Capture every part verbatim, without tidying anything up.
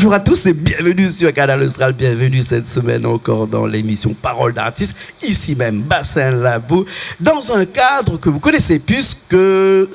Bonjour à tous et bienvenue sur Kanal Austral. Bienvenue cette semaine encore dans l'émission Parole d'artiste, ici même, Bassin Labou, dans un cadre que vous connaissez, puisque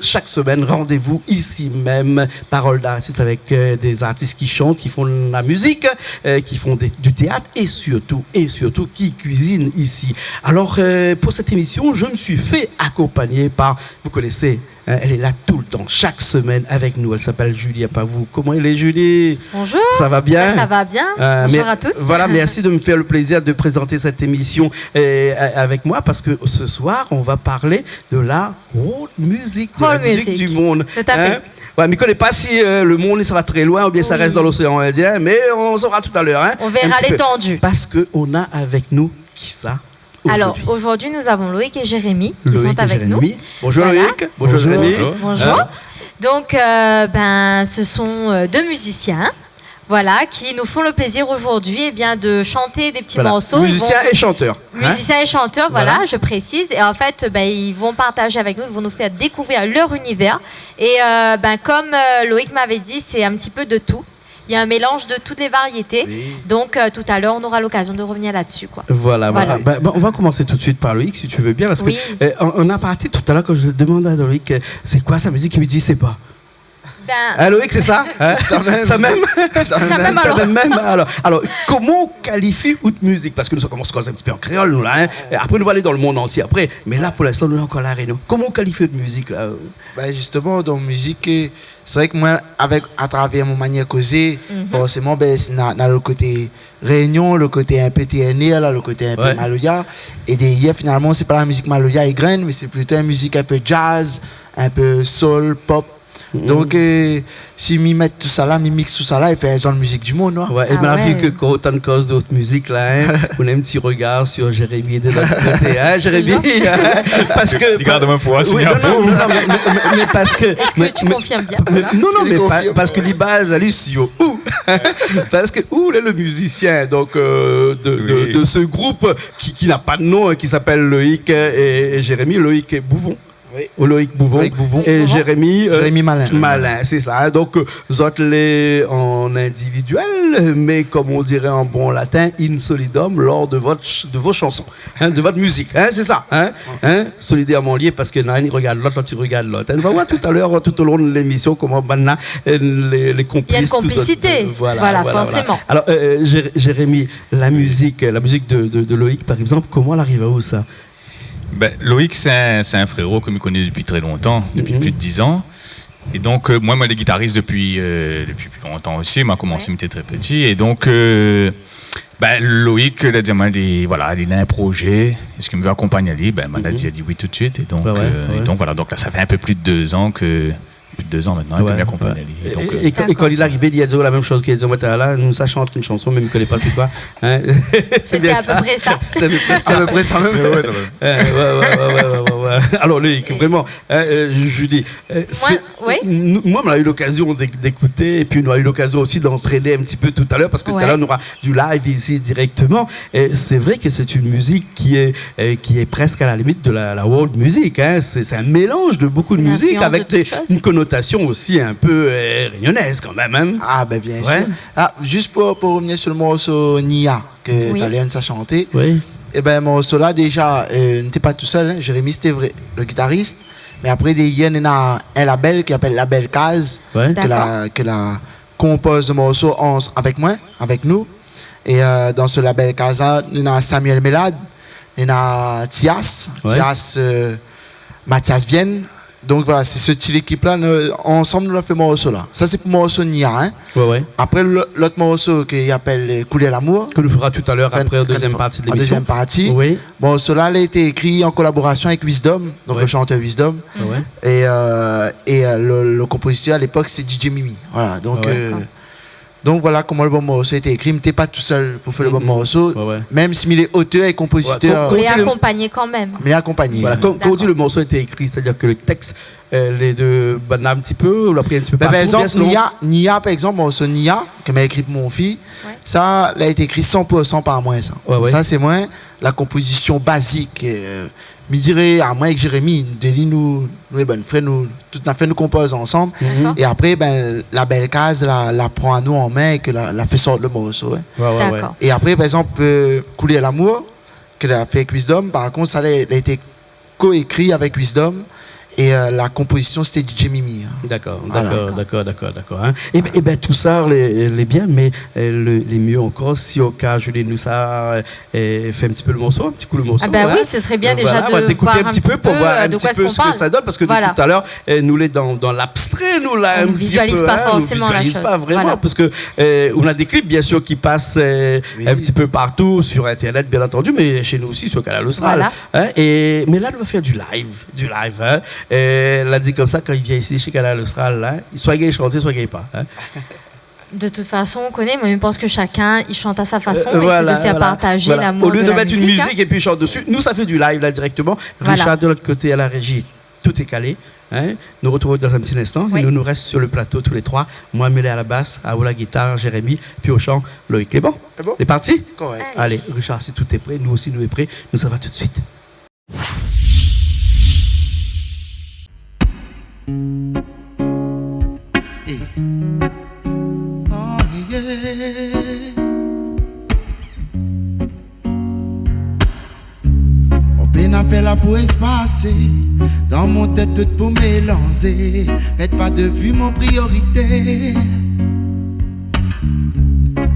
chaque semaine, rendez-vous ici même, Parole d'artiste, avec, euh, des artistes qui chantent, qui font de la musique, euh, qui font des- du théâtre et surtout, et surtout qui cuisinent ici. Alors, euh, pour cette émission, je me suis fait accompagner par, vous connaissez, hein, elle est là tout le temps, chaque semaine avec nous. Elle s'appelle Julie Apavou. Comment elle est, Julie ? Bonjour. Ça va bien ? Ben, ça va bien. Euh, Bonjour à tous. Voilà, merci de me faire le plaisir de présenter cette émission, euh, avec moi, parce que ce soir, on va parler de la world music, de la musique du monde. World music. Tout à fait. Hein ? Ouais, mi koné pa si, euh, le monde, ça va très loin ou bien ça reste dans l'océan Indien, mais on saura tout à l'heure, hein, un petit peu. On verra l'étendue. Parce que on a avec nous, kisa ? Alors, aujourd'hui, nous avons Loïc et Jérémy qui sont avec nous. Loïc et Jérémy. Bonjour Loïc. Voilà. Bonjour Jérémy. Bonjour. Bonjour. Hein ? Donc, euh, ben, ce sont, euh, deux musiciens, voilà, qui nous font le plaisir aujourd'hui, eh bien, de chanter des petits morceaux. Voilà. Ils vont... Musiciens et chanteurs, hein ? Musiciens et chanteurs, voilà, je précise. Voilà. Et en fait, ben, ils vont partager avec nous, ils vont nous faire découvrir leur univers. Et, euh, ben, comme, euh, Loïc m'avait dit, c'est un petit peu de tout. Il y a un mélange de toutes les variétés. Oui. Donc, euh, tout à l'heure, on aura l'occasion de revenir là-dessus, quoi. Voilà, voilà. Voilà. Ben, ben, on va commencer tout de suite par Loïc, si tu veux bien, parce que, euh, on, on a parti tout à l'heure, quand je demande à Loïc, euh, c'est quoi sa musique, il me dit, c'est pas. Ben, hein, Loïc, c'est ça, hein ? C'est ça même. Ça même. Ça même, alors. Ça même, alors. Alors, koman ou kalifie out mizik ? Parske nou sa komans koz in ti pé an kréol, nou, la, hein. É apré, nou va alé dan le mond antié apré. Mé la, pou linstan, nou lé ankor La Rényon. Koman ou kalifie out mizik, la ? Ben, zistoman, dan mizik, euh, sé vré ke moin, avèk, atravèr mon manièr kozé, forséman, ben, na, na le koté Rényon, le koté in pé tèrnèr, la, le koté in pé maloya. É dèrièr, finalman, sé pa la mizik maloya é grin, mé sé plito in mizik in pé jazz, in pé soul, pop. Donk, euh, si mi mèt tousala, mi mix tousala, i fé in zanr mizik di mond, non ? Ouais, é ben, la vi ke kan ou antann koz d'ot mizik, la, hein, ou na in ti regar sur Jérémy de lot koté, hein, Jérémy, hein, parske... Li gard amoin pou oir si... Oui, non, non, non, non, mé, mé, mé parske... Est-ce que tu confirmes bien ? Mé, non, non, mé pa-, parske li baz ali si ou. Parske ou lé le mizisien, donk, euh, de, de, de ce groupe qui, qui n'a pas de nom, hein, qui s'appelle Loïc, euh, et, et Jérémy, Loïc Bouvon. Oui. Ou Loïc Bouvon. Loïc Bouvon. É Jérémy, euh, Jérémy Malin. Malin, sé sa, hein. Donk, euh, zot lé an individuel, mé kom on diré an bon latin, in solidum, lors de votre ch-, de vos chansons, hein, de votre musique, hein, sé sa, hein, hein, solidèrman lié, parske na inn i regard lot, lot i regard lot. Nou va voir tout à l'heure, tout au long de l'émission, koman banna, euh, lé, lé konplis, tout sa. Il y a une complicité. Voilà, voilà, voilà. Voilà, forcément. Alors, euh, Jé-, Jérémy, la musique, la musique de, de, de Loïc, par exemple, koman èl i ariv aou, sa ? Ben, Loïc, sé in, sé in fréro ke mi koné dopi tré lontan, dopi plis de diz an. É donk, euh, moin, moin lé gitaris dopi, euh, dopi pli lontan osi. Ma komans, mi té tré pti. É donk, euh, ben, Loïc, li la di amoin, li, voilà, li na in projé. Èske mi vé akonpagn ali ? Ben, moin la di ali oui tout de suite. É donk, euh, é donk, voilà. Donk la, sa fé in pé plis de dé zan ke plis de dé zan mintnan, hein, ke mi akonpagn ali. É donk, é, euh, é kan, é kan li la arivé, li la di la mèm shoz ke li la di amoin talèr la, nou sa shant in shanson, mé mi koné pa sé koi, hein. Sé bien sa. C'était à peu près ça. Sé à peu près sa. À peu près sa mèm. Ouais, ouais, ouais. Hein, ouais, ouais. Alors, Loïc, vréman, hein, euh, Julie, euh, moin, sé, oui, nou, moin, nou la u lokazion d'ék-, d'ékouté, épi nou la u lokazion osi d'antréné in ti pé talèr, parske talèr, nou nora du live isi dirèkteman. É sé vré ke sé in mizik ki lé, euh, ki lé prèsk a la limit de la, la world music, hein. Sé, sé in mélanz de bonpé de mizik avèk dé, in konotasion osi in pé, euh, rényonèz kan mèm, hein. Ah, ben, bien sir. Ah, zis pou, pou revnir sur le morso Nia ke talèr nou la shanté. Oui. É ben, morso-la, déza, euh, nou té pa tousèl, hein. Jérémy, sété vré, le gitaris. Mé apré, dèrièr, néna in labèl ki apèl Labèl Kaz, ke la, ke la konpoz le morso an-, avèk moin, avèk nou. É, euh, dan se labèl Kaz-la, néna Samuel Mélade, néna Tias, Tias, euh, Mathias Vienne. Donk voilà, sé se ti lékip-la, nou, ansanm, nou la fé morso-la. Sa, sé pou morso Nia, hein. Ouais, ouais. Apré, lo-, lot morso ke i apèl, euh, Koulèr Lamour. Ke nou fera talèr apré, an dézièm parti de l'émission. An dézièm parti. Oui. Morso-la, li la été ékri an kolaborasion avèk Wisdom, donk le shantèr Wisdom. Ouais, ouais. É, euh, é, euh, le, le konpozitèr a lépok, sété DJ Mimi. Voilà, donk, euh, donk voilà koman le bann morso la été ékri. Mi té pa tousèl pou fé le bann morso. Ouais, ouais. Mèm si mi lé otèr é konpozitèr. Ouais, kan, kan ou di le... Mé akonpagné kan mèm. Mé akonpagné. D'accord. Voilà, kan, kan ou di le morso la été ékri, sétadir ke le tèks euh, lé dé bann-la in ti pé, ou la pri in ti pé partou, bien selon. Bin, par égzanp, Nia, Nia, par égzanp, morso Nia, ke ma ékri pou mon fi, ouais, sa la été ékri san pour san par moin, sa. Ouais, ouais. Sa sé moin, la konpozision bazik, euh, mi diré, amoin èk Jérémy, dé li nou, nou lé bann frèr, nou, tout nafèr nou konpoz ansanm. Mhm. Dakor. É apré, bin, la bèl kaz, la, la pran anou an min, é ke la, la fé sort le morso, ouais. Ouais, ouais, ouais. Dakor. É apré, par égzanp, euh, Koulèr lamour, ke la fé èk Wisdom, par kont, sa la, la été koékri avèk Wisdom, é, euh, la konpozision, sété DJ Mimi, hein. Dakor, voilà, dakor, dakor, dakor, dakor, hein. É bin, é bin, tout sa lé, lé bien, mé, euh, le, lé myé ankor si ou ka zoué anou sa, euh, é fé in ti pé le morso, in ti kou le morso, hein. Ah bin oui, ce serait bien déjà de voir un petit peu, euh, de quoi est-ce qu'on parle. Euh, voilà, bah, d'écouter un petit peu pour voir un petit peu ce que ça donne, parce que depuis tout à l'heure, euh, nous, on est dans, dans l'abstrait, nous, là, un petit peu, hein, on visualise pas forcément la chose. Voilà. On visualise pas vraiment, parce que, euh, on a des clips, bien sûr, qui passent, euh, un petit peu partout sur Internet, bien entendu, mais chez nous aussi, sur Kanal Austral, hein. Oui. Voilà. É, mé la, nou va fé du live, du live, hein. É la di konmsa, kan li vien isi, shé Kanal Austral, la, soi i gingn shanté, soi i gingn pa, hein. De toute façon, on connaît, mais je pense que chacun, il chante à sa façon, euh, mais c'est de faire partager l'amour de la musique, hein. Voilà, voilà. Au lieu de mettre une musique et puis il chante dessus, nous, ça fait du live, là, directement. Voilà. Richard, de l'autre côté, à la régie, tout est calé, hein. Nous retrouvons dans un petit instant. Oui. Et nous, nous reste sur le plateau tous les trois. Moi, Mélé à la basse, Aou la guitare, Jérémy, puis au chant, Loïc. C'est bon ? C'est bon. C'est parti ? Correct. Allez. Allez, Richard, si tout est prêt, nous aussi, nous est prêt. Nous, ça va tout de suite. Eh. Oh, yeah. Mon pèn a fé la pou èspasé, dan mon tèt tout pou mélanzé, pèrd pa de vi mon priorité.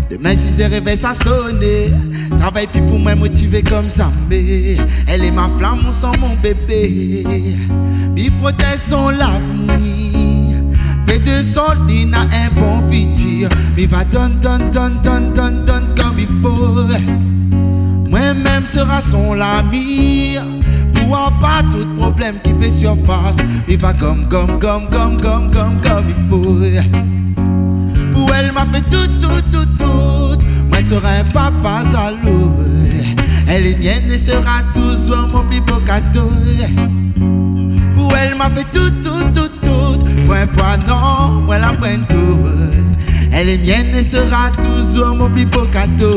Demin sizèr révèy sa soné, travay pi pou moin motivé konmsa, mé èl lé ma flam, mon san, mon bébé. Mi protèz son lavnir, fé de son li na in bon fitir. Mi va donn, donn, donn konm i fo. Moin mèm sera son lami, pou avoir pa tout problèm ki fé sirfas. Mi va gom, gom, gom konm i fo. Pou èl ma fé tout, tout, tout, tout. Moin sera in papa zalou. Èl lé myèn é sera touzour mon pli bo kado. Pou èl ma fé tout, tout, tout, tout. Pou in foi non, moin la pran tout. Èl lé myèn é sera touzour mon pli bo kado.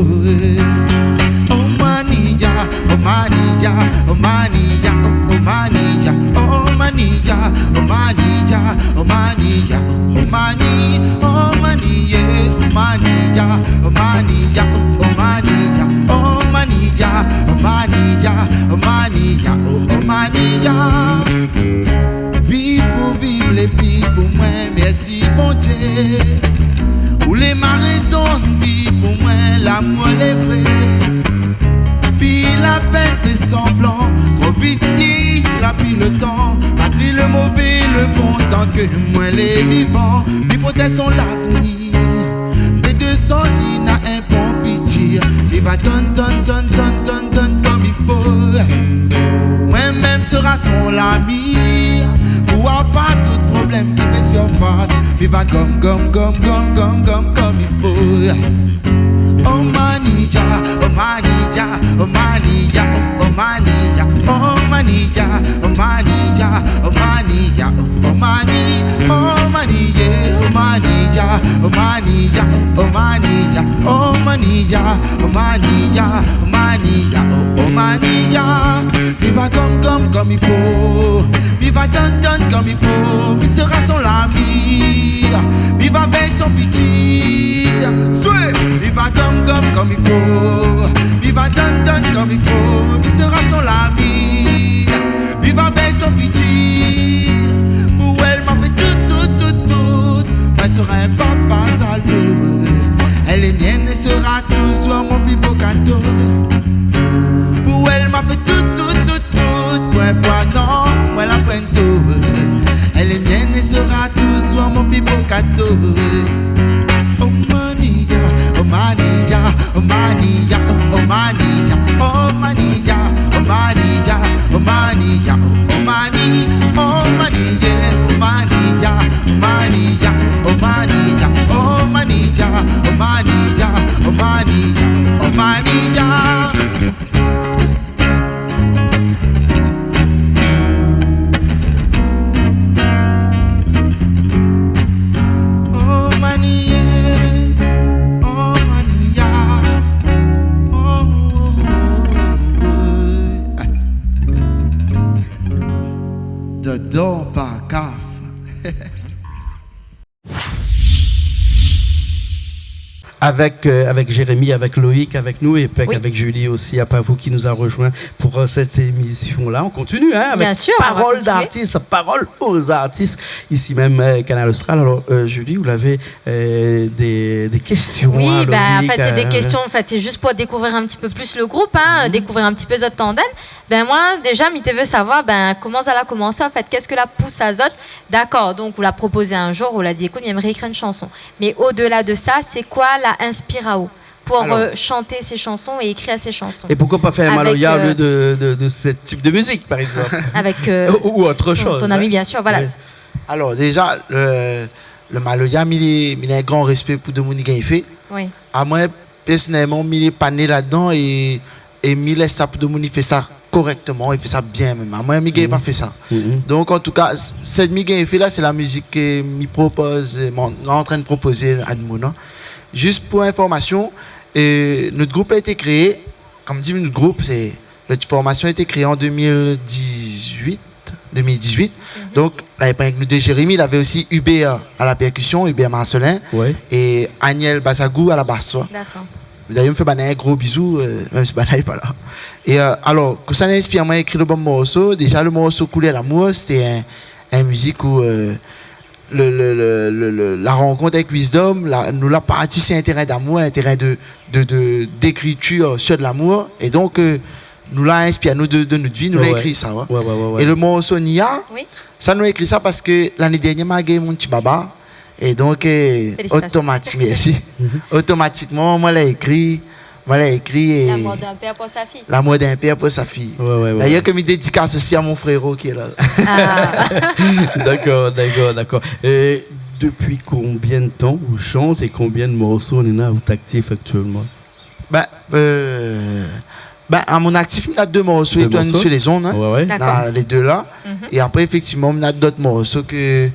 Oh Mania, oh Mania, oh Mania, oh Mania, oh Mania, oh Mania, oh Mania, oh Mania, yeah, oh Mania, oh Mania, oh Mania, oh Mania, oh Mania, oh Mania, oh Mania. Viv pou viv, lé pi pou moin, mèrsi Bondié. Ou lé ma rézon viv pou moin, lamour lé vré. Pi la pèn fé sanblan, tro vit i la pi le tan. Patri le mové, le bon tan ke moin lé vivan. Mi protèz son lavnir, fé de son li na in bon fitir. Mi va donn, donn, donn konm i fo. Moin mèm sera son lami, pou avoir pa tout problèm ki fé sirfas. Mi va gom, gom, gom konm i fo. Oh Mania, oh Mania, oh Mania, oh Mania, oh Mania, oh Mania, oh Mania, oh Mania, oh Mania, yeah, oh Mania, oh Mania, oh Mania, oh Mania, oh Mania, oh Mania. Mi va gom, gom konm i fo. Mi va donn, donn konm i fo. Mi sera son lami. Mi va vèy son fitir. Soué. Mi va gom, gom konm i fo. Mi va donn, donn konm i fo. Mi sera son lami. Mi va vèy son fitir. Pou èl ma fé tout, tout, tout, tout. Moin sera in papa zalou. Èl lé myèn é sera touzour mon pli bo kado. Pou èl ma fé tout, tout, tout, tout. Pou in foi non, moin la pran tout. Èl lé myèn é sera touzour mon pli bo kado. Oh Mania, oh Mania, oh Mania, oh Mania, oh Mania, oh Mania, oh Mania, oh Mania, yeah, oh Mania, oh Mania, oh Mania, oh Mania, oh Mania, oh Mania. Dor pa kaf. Avec, euh, avec Jérémy, avec Loïc, avec nous, et puis avec Julie aussi, à part vous, qui nous a rejoint pour, euh, cette émission-là. On continue, hein, avec Parole d'artiste, parole aux artistes, ici même, euh, Kanal Austral. Alors, euh, Julie, vous l'avez, euh, des, des questions, hein, Loïc, euh, Oui, ben, en fait, c'est des questions, en fait, c'est juste pour découvrir un petit peu plus le groupe, hein, découvrir un petit peu zot tandem. Ben, moin, déza, mi té vé savoir, ben, koman sa la komansé, an fèt, kosa la pous azot ? Dakor, donk, ou la propoz in zour, ou la di, ékout, mi èmré ékri in shanson. Mé odela de sa, sé koi la inspir aou pou, euh, shant sé shanson é ékri sé shanson ? Et pourquoi pas faire un maloya au lieu de, de, de ce type de musique, par exemple ? Avèk, euh, ou, ou autre chose, ton ami, bien sûr, voilà. Oui. Alor, déza, le, le maloya, mi, mi na in gran rèspé pou demoun i gingn fé. Oui. Amoin, pèrsonèlman, mi lé pa né ladan é, é mi lès sa pou demoun i fé sa korèkteman, i fé sa bien mèm. Amoin, mi gingn pa fé sa. Donk, an tou ka, s-, sak mi gingn fé la, sé la mizik ke mi propoz, euh, mon, antrin propozé a demoun, hein. Zis pou informasion, euh, nout group la été kréé, kom di, nout group, sé, nout formasion la été kréé an deux mille dix-huit, deux mille dix-huit. Donk, lavé pa rienk nou dé, Jérémy, lavé osi Hubert a la pèrkision, Hubert Marcelin, é Aniel Bazagou a la bas, koi. Dakor. Dayèr, mi fé banna in gro bizou, euh, mèm si banna lé pa la. É, euh, alor, kosa la inspir amoin ékri le bann morso, déza, le morso Koulèr lamour, sété in, in mizik ousa, euh, le, le, la rankont avèk Wisdom, la, nou la parti si in térin d'amour, in térin de, de, de, d'ékritir sur de l'amour. É donk, euh, nou la inspir anou de, de nout vi, nou la ékri sa, ouais. Ouais, ouais, ouais. É le morso Nia, sa nou la ékri sa parske lané dèrnièr, ma gingn mon ti baba. É donk, euh, otomatik, mèrsi. Otomatikman, moin la ékri, moin la ékri é L'amour d'un père pour sa fille. L'amour d'un père pour sa fille. Ouais, ouais, ouais. Dayèr, ke mi dédikas osi a mon fréro ki lé la. Ah. Dakor, dakor, dakor. É dopi konbien de tan ou shant é konbien de morso ou néna out aktif aktièlman ? Ben, euh, ben, a mon aktif, mi na dé morso, Étoile sur les ondes, hein. Ouais, ouais. Dakor. Na lé dé la. É apré, éfèktivman, mi na dot morso ke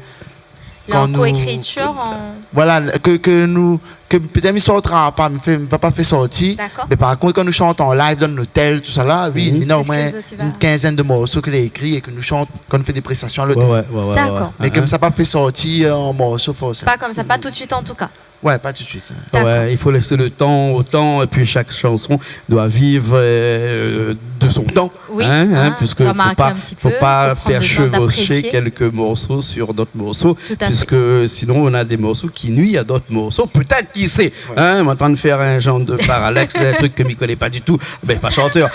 Lé an koékritir, an... Voilà, ke, ke nou, ke pétèt mi sortira pa, mi fé, mi va pa fé sorti. Dakor. Mé par kont, kan nou shant an live, dan lotèl, tousala, oui, mi na omoin in kinzèn de morso ke lé ékri é ke nou shant kan nou fé dé prèstasion a lotèl. Ouais, ouais, ouais, ouais. Dakor. Mé ke mi sa pa fé sorti, euh, an morso, forséman. Pa konmsa, pa tout suit an tou ka. Ouais, pas tout de suite, ouais. Dakor. Ouais, il faut laisser le temps au temps, et puis chaque chanson doit vivre, euh, de son temps, hein, puisque faut pas, faut pas faire chevaucher quelques morceaux sur d'autres morceaux, puisque sinon on a des morceaux qui nuisent à d'autres morceaux. Peut-être, qui sait, hein, mi lé antrin fé in janr de parallèl, sé in truk ke mi koné pa ditou, mé pa shantèr,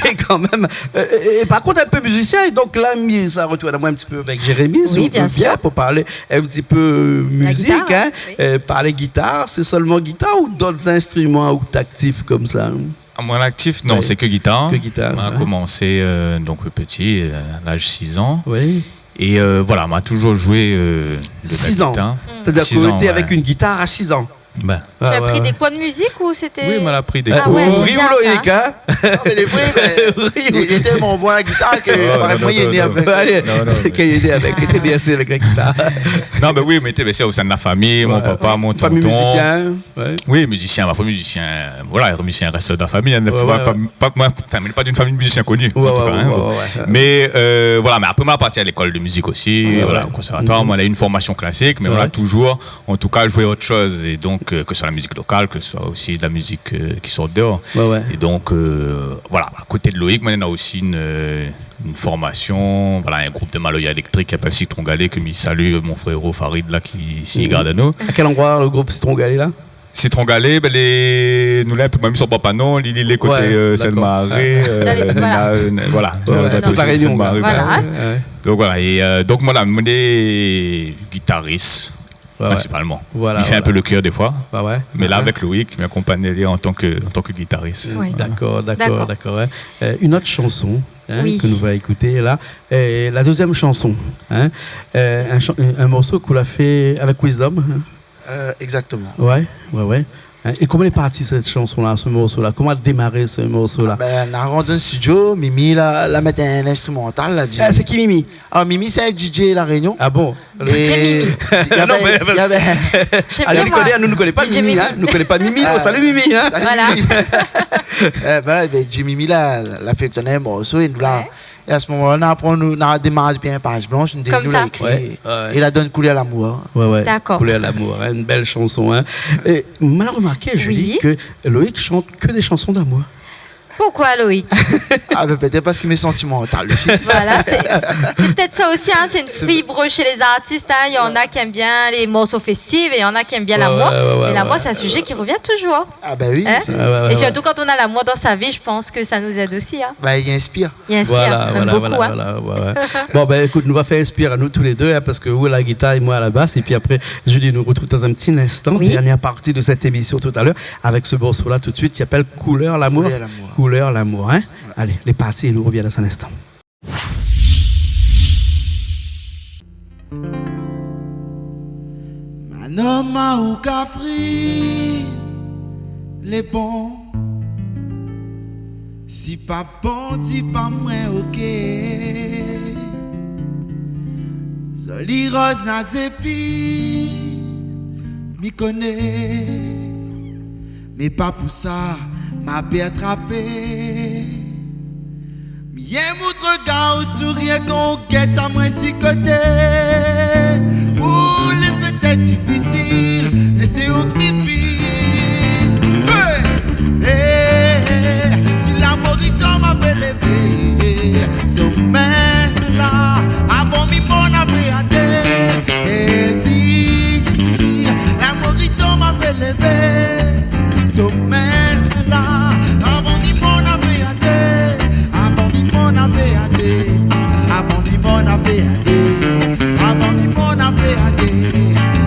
mé kan mèm. Euh, é, é par kont, in pé mizisien, é donk la, mi, sa retourn amoin in ti pé avèk Jérémy, si ou vé bien, pou parl in ti pé mizik, hein. La guitare, oui. Euh, parl gitar, sé sèlman gitar ou dot instriman ou aktif konmsa ? A mon aktif, non, sé ke gitar. Ke gitar, ouais. Ma komansé, euh, donk, pti, euh, a laz six an. Oui. É, euh, voilà, ma touzour zoué, euh, de la gitar. Six an. Sétadir ke ou lété avèk in gitar a six an. Ben. Tu as pris des cours de musique ou c'était... Oui, ma la pri dé kour. Ah ouais, c'est bien ça. Ou ri, Loïc, hein ? Non, mé lé vré, mé li, li lé tèlman bon a la gitar ke, parèy, moin, lé né avèk. Alé, ke li lé né avèk, li lé né asé avèk la gitar. Non, mé oui, mé té, mé sé o sin de la fami, mon papa, mon tonton. Fami mizisien, ouais. Oui, mizisien, ma fami mizisien, voilà, mizisien rès dan la fami, hein, pa, pa, moin, anfin, mi lé pa d'in fami mizisien koni, an tou ka, hein, bon. Ouais, ouais. Mé, euh, voilà, mé apré, ma la parti a lékol de mizik osi, voilà, o konsèrvatoir, moin la u in formasion klasik, mé voilà, touzour an tou ka, zoué ot shoz. É donk, euh, ke se soi la mizik lokal, ke se soi osi de la mizik, euh, ki sort déor. Ouais, ouais. É donk, euh, voilà, a koté de Loïc, moin néna osi in, euh, in formasion, voilà, in group de maloya éléktrik ki apèl Sitron Galé, ke mi salu, euh, mon fréro Farid, la, ki, si li gard anou. A kèl androi, le group Sitron Galé, la ? Sitron Galé, ben, lé, nou la, in pé, mèm si ou pran pa non, li, li lé koté, euh, Sèn-Mari, euh, voilà. Voilà, tout La Rényon, koi. Voilà. Donk voilà, é, euh, donk moin la, moin lé gitaris. Ouais, ouais. Prinsipalman. Voilà, voilà. Mi fé in pé le kèr défoi. Ouais, ouais. Mé la, avèk Loïc, mi akonpagn ali an tan ke, an tan ke gitaris. Oui. Dakor, dakor, dakor, ouais. Euh, in ot shanson, hein, ke nou va ékouté la. Oui. É la dézièm shanson, hein, euh, in shan-, in, in morso ke ou la fé avèk Wisdom, hein. Euh, exactement. Ouais, ouais, ouais. Hein, é koman lé parti sèt shanson-la, se morso-la ? Koman la démaré, se morso-la ? Ah ben, nou la rant dan studio, Mimi la, la mèt in instrimantal, la di. Ah, sé ki Mimi ? Ah, Mimi, sé in DJ La Rényon. Ah bon ? DJ Mimi. Non, mé, navé, navé... Sé bien, nou koné, nou koné pa Mimi, hein. DJ Mimi. Nou koné pa Mimi, nou salu Mimi, hein. Salu Mimi. Voilà. Eh ben, ben, DJ Mimi la, la, la fé tourn in morso é nou la, É a se moman-la, nou la pran, nou la démar dépi in paz blansh, nou la ékri, é la donn Koulèr lamour. Ouais, ouais. D'accord. Koulèr lamour, hein, une belle chanson, hein. É ma la romarké, Julie, ke Loïc i shant ke dé shanson d'amour. Pourquoi, Loïc ? Ah, ben, pétèt parske mi lé santimantal osi. Voilà, c'est, c'est peut-être ça aussi, hein, c'est une fibre chez les artistes, hein. Il y en a qui aiment bien les morceaux festifs et il y en a qui aiment bien l'amour. Ouais, ouais, ouais. Mais l'amour, c'est un sujet qui revient toujours. Ah, ben oui. Hein ? Et surtout quand on a l'amour dans sa vie, je pense que ça nous aide aussi, hein. Ben, i inspir. I inspir, voilà, même beaucoup, hein. Voilà, voilà. Bon, ben, écoute, nou va fé inspir anou tou lé dé, hein, parske ou la gitar é moin a la bas. É pi apré, Julie, nou retrouv dan in ti instan, dernière partie de cette émission tout à l'heure, avec ce morceau-là tout de suite qui s'appelle Koulèr lamour. Koulèr lamour. Koulèr lamour, hein. Allez, lé parti, é nou revien dan in instan. Manoma ou kafri, lé bon. Si pa bon, di pa moin, OK. Zoli roz na zépin, mi koné. Mé pa pou sa, ma pé atrapé. Mi yèm out regard, out sourir kan ou gèt amoin si koté. Ou lé pétèt difisil, mé sé ou ki fil. Fé ! É, si lamour i tonm, ma fé lévé somin-la, avan mi mon avé até. É si lamour i tonm, ma fé lévé somin-la, avan mi mon avé até, avan mi mon avé até, avan mi mon avé até, avan mi mon avé até,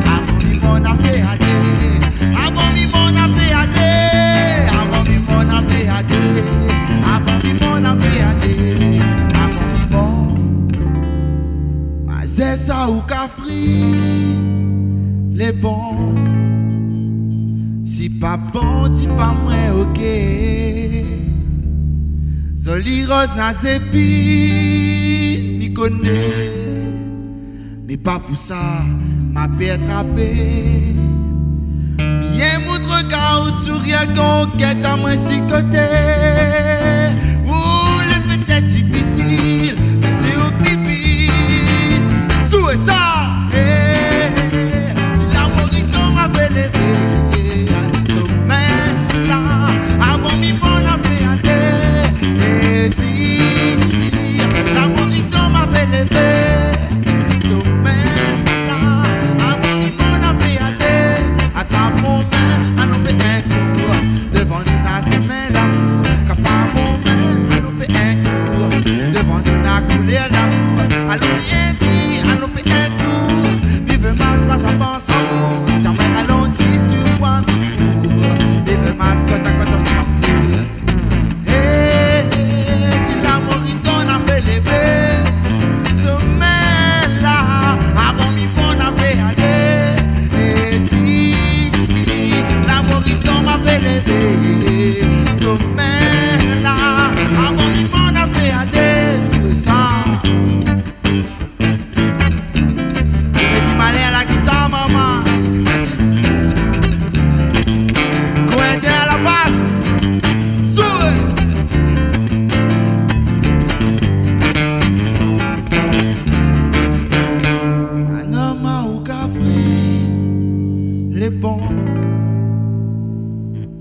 avan mi mon avé até, avan mi mon avé até, avan mi mon avé até, avan mi mon avé até, avan mi mon. Mazèr sa ou ka fri, lé bon. Si pa bon, di pa moin, OK. Zoli roz na zépin, mi koné. Mé pa pou sa, ma pé atrapé. Mi yèm out regard, out sourir kan ou gèt amoin si koté. Ou lé pétèt difisil, mé sé ou ki fil. Sou é sa, é, si lamour i tonm, ma fé lévé somin-la, avan mi mon avé até. É si lamour i tonm, ma fé lévé somin-la, avan mi mon avé até. Atrap mon min, anon fé in tour. Dovan nou na somin lamour. Kap mon min, anon fé in tour. Dovan nou na koulèr lamour. Alon, bien vi, anon fé in tour. Viv mas, pas avan amour. Zamé ralonti si ou kour. Viv mas, kot a kot ansanm. É, si lamour i tonm, ma fé lévé somin-la, avan mi mon avé até. É si lamour i tonm, ma fé lévé somin-la, avan mi mon avé até. Sou sa. Épi Malin a la gitar, momon. Kouentin a la bas. Zour. Manoma ou ka fri, lé bon.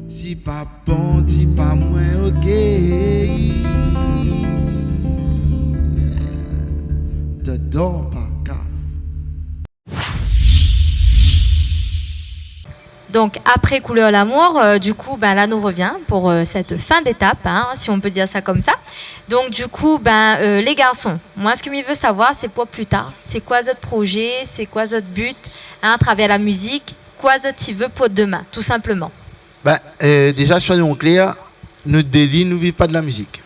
Si pa bon, di pa moin, OK. Dodo pa kaf. Donc, après Couleur l'amour, euh, du coup, ben, là, nous revient pour, euh, cette fin d'étape, hein, si on peut dire ça comme ça. Donc, du coup, ben, euh, les garçons, moi, ce que mi veux savoir, c'est pour plus tard, c'est quoi votre projet, c'est quoi votre but, hein, à travers la musique, quoi votre i veux pour demain, tout simplement. Ben, euh, déjà, soyons clairs, nou dé li, nou viv pa de la mizik.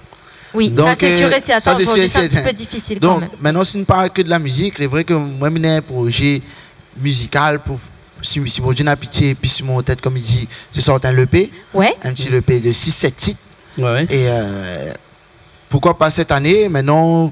Oui, ça, c'est sûr et certain. Donk, euh, aujourd'hui, c'est un petit peu difficile quand même. Donk, mintnan, si nou parl ke de la mizik, lé vré ke moin, mi néna in projé mizikal pou, si, si Bondié na pitié, pi si mon tèt, konm i di, fé sort in EP, ouais, in ti EP de sis, sèt tit. Ouais, ouais. É, euh, poukoi pa sèt ané, mintnan,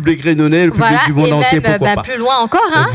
public réunionnais, le public du monde entier, pourquoi pas. Voilà, et même, euh, bah, plus loin encore, hein,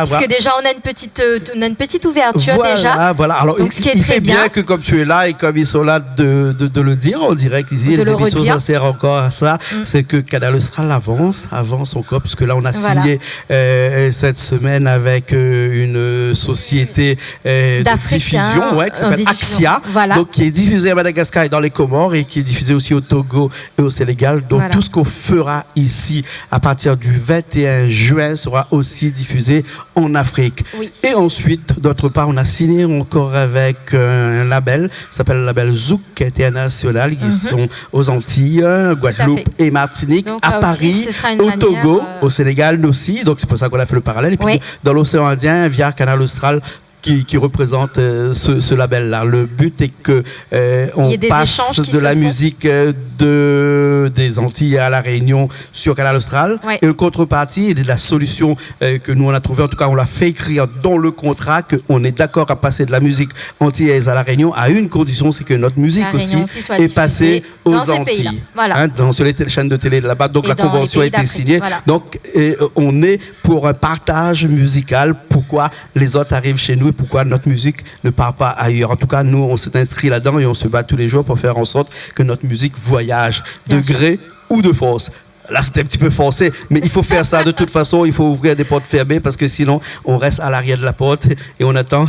parce que déjà, on a une petite, euh, on a une petite ouverture déjà. Voilà, voilà. Alors, il fait bien que, comme tu es là et comme ils sont là de, de, de le dire, on dirait qu'ici, les émissions, ça sert encore à ça, c'est que Kanal Austral avance, avance encore, puisque là, on a signé, euh, cette semaine avec, euh, une société, euh, de diffusion, ouais, qui s'appelle Axia, donc qui est diffusée à Madagascar et dans les Comores et qui est diffusée aussi au Togo et au Sénégal. Donc, tout ce qu'on fera ici à partir du vingt et un juin sera aussi diffusé en Afrique. Oui. Et ensuite, d'autre part, on a signé encore avec, euh, un label qui s'appelle le label Zouk International, qui sont aux Antilles, euh, Guadeloupe et Martinique, à Paris, au Togo, au Sénégal aussi. Donc, c'est pour ça qu'on a fait le parallèle. Et puis, dans l'océan Indien, via Kanal Austral, qui, qui représente, euh, ce, ce label-là. Le but est que, euh, on passe de la musique, euh, de, des Antilles à La Réunion sur Kanal Austral. Et en contrepartie, il y a de la solution, euh, que nous, on a trouvée. En tout cas, on l'a fait écrire dans le contrat qu'on est d'accord à passer de la musique antillaise à La Réunion à une condition, c'est que notre musique aussi est passée aux Antilles, hein, dans, sur les tél-, chaînes de télé là-bas. Donc, la convention a été signée. Donc, euh, on est pour un partage musical. Pourquoi les autres arrivent chez nous et pourquoi notre musique ne part pas ailleurs ? En tout cas, nous, on s'est inscrit là-dedans et on se bat tous les jours pour faire en sorte que notre musique voyage de gré ou de force. Là, c'était un petit peu forcé, mais il faut faire ça de toute façon, il faut ouvrir des portes fermées parce que sinon, on reste à l'arrière de la porte et on attend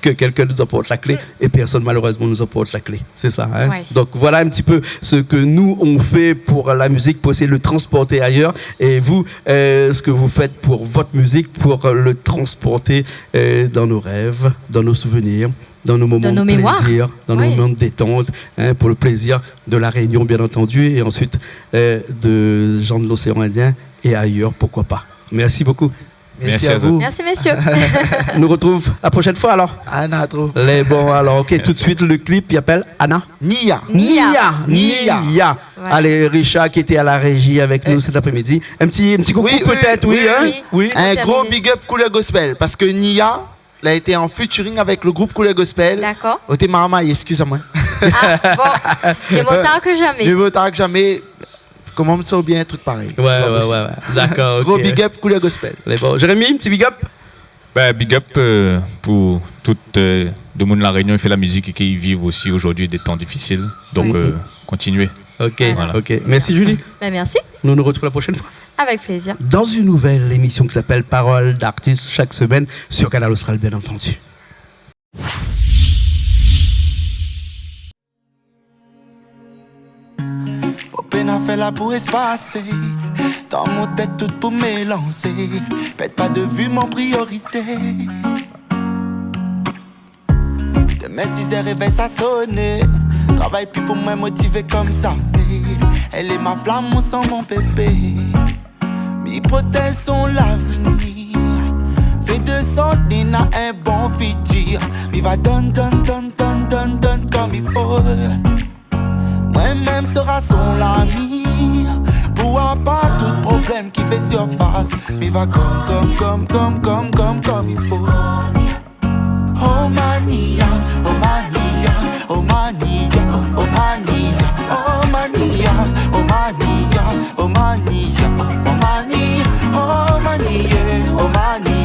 que quelqu'un nous apporte la clé et personne, malheureusement, nous apporte la clé. C'est ça, hein ? Ouais. Donc, voilà un petit peu ce que nous, on fait pour la musique, pour essayer de le transporter ailleurs. Et vous, euh, ce que vous faites pour votre musique, pour le transporter, euh, dans nos rêves, dans nos souvenirs, dans nos moments de plaisir, dans nos moments de détente, hein, pour le plaisir de La Réunion, bien entendu, et ensuite, euh, de gens de l'océan Indien et ailleurs, pourquoi pas. Merci beaucoup. Merci à vous. Merci, messieurs. Nou retrouv la prochaine fois, alors. Lé bon, alors, ok, tout de suite, le clip, il appelle Ana. Nia. Nia. Nia. Voilà. Allez, Richard, qui était à la régie avec nous cet après-midi. Un petit, un petit coucou, peut-être, oui, hein ? Oui. Un gros big up Couleur Gospel, parce que Nia, la été en featuring avec le groupe Couleur Gospel. D'accord. Oté marmay, excusez-moi. Ah, bon. Mieux vaut tard que jamais. Mieux vaut tard que jamais. Koman sa oubien in truk parèy ? Ouais, ouais, ouais, ouais. D'accord, ok. Gros big up, Couleur Gospel. Lé bon. Jérémy, un petit big up ? Ben, big up, euh, pour tout, euh, demoun La Réunion i fé la mizik é ki viv aussi aujourd'hui des temps difficiles. Donc, euh, continuez. Ok, voilà. Ok. Merci, Julie. Ben, merci. Nous nous retrouvons la prochaine fois. Avec plaisir. Dans une nouvelle émission qui s'appelle Parole d'artiste, chaque semaine sur Kanal Austral, bien entendu. Open afèr la pou espasé. Dan mon tèt tout pou mélanzé. Pèrd pa de vi mon priorité. Demin sizèr révèy sa soné. Travay pi pou moin motivé konmsa. Mé èl lé ma flam, mon san, mon bébé. Mi protèz son lavnir. Fé de son néna in bon fitir. Mi va donn, donn, donn konm i fo. Moin mèm sera son lami. Pou apa tout problèm ki fé sirfas. Mi va konm, konm, konm i fo. Oh Mania, oh Mania, oh Mania, oh Mania, oh Mania, oh Mania, oh Mania, oh Mania, oh Mania, oh Mania,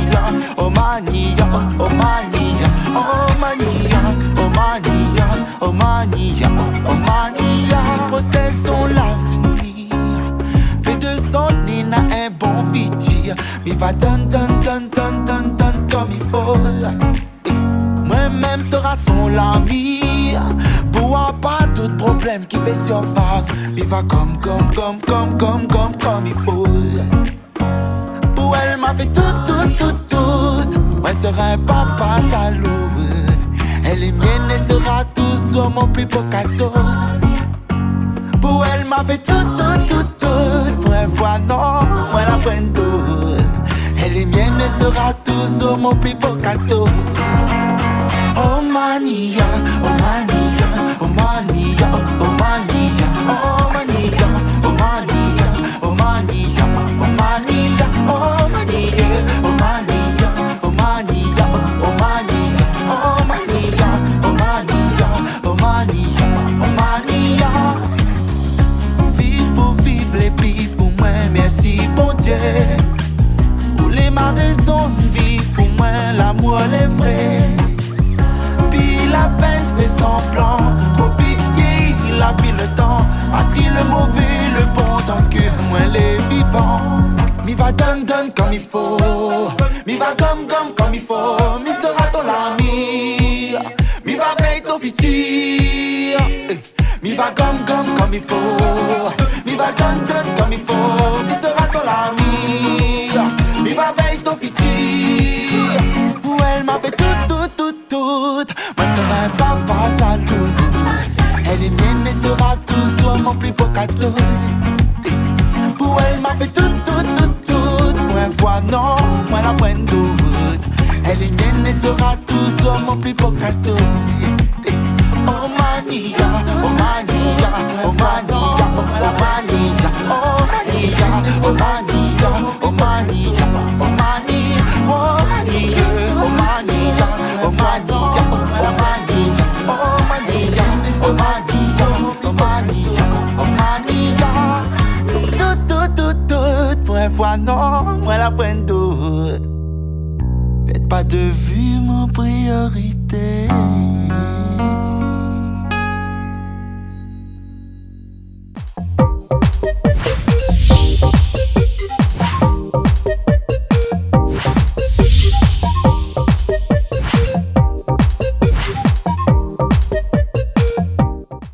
oh Mania, oh Mania, oh Mania, oh Mania, oh Mania. Protèz son lavnir. Fé de son néna in bon fitir. Mi va donn, donn, donn konm i fo. Moin mèm sera son lami. Pou apa tout problèm ki fé sirfas. Mi va konm, konm, konm i fo. Pou èl ma fé tout, tout, tout, tout. Moin sera in papa salouré. Èl lé mienne, èl sera touzour mon pli bo kado. Pou èl ma fé tout, tout, tout, tout. Pou in foi non, moin la poin dout. Èl lé mienne, èl sera touzour mon pli bo kado. Oh Mania, oh Mania, oh Mania, oh Mania, oh Mania, oh Mania, oh Mania, oh Mania, oh Mania, oh Mania, oh Mania, oh Mania, oh Mania, oh Mania, oh Mania. Viv pou viv, lé pi pou moin, mèrsi Bondié. Ou lé ma rézon viv, pou moin lamour lé vré. Pi la pèn fé sanblan, tro vit vieyi, la pi le tan. Ma tri le mové, le bon, tan ke moin lé vivan. Mi va donn, donn konm i fo. Mi va gom, gom konm i fo. Mi sera ton lami. Mi va vèy ton fitir. Eh. Mi va gom, gom konm i fo. Mi va donn, donn konm i fo. Mi sera ton lami. Mi va vèy ton fitir. Pou èl ma fé tout, tout, tout, tout. Moin sera in papa salouré. Èl lé mienne, èl sera touzour mon pli bo kado. Pou èl ma fé tout, tout, tout, tout. Pou in foi non, moin la poin dout. Èl lé mienne, èl sera touzour mon pli bo kado. Oh Mania, oh Mania, oh Mania, oh Mania, oh Mania, oh Mania, oh Mania, oh Mania, oh Mania, oh Mania, oh Mania, oh Mania, oh Mania, oh Mania, oh Mania. Tout, tout, tout, tout, pou in foi non, moin la poin dout. Pèrd pa de vi mon priorité.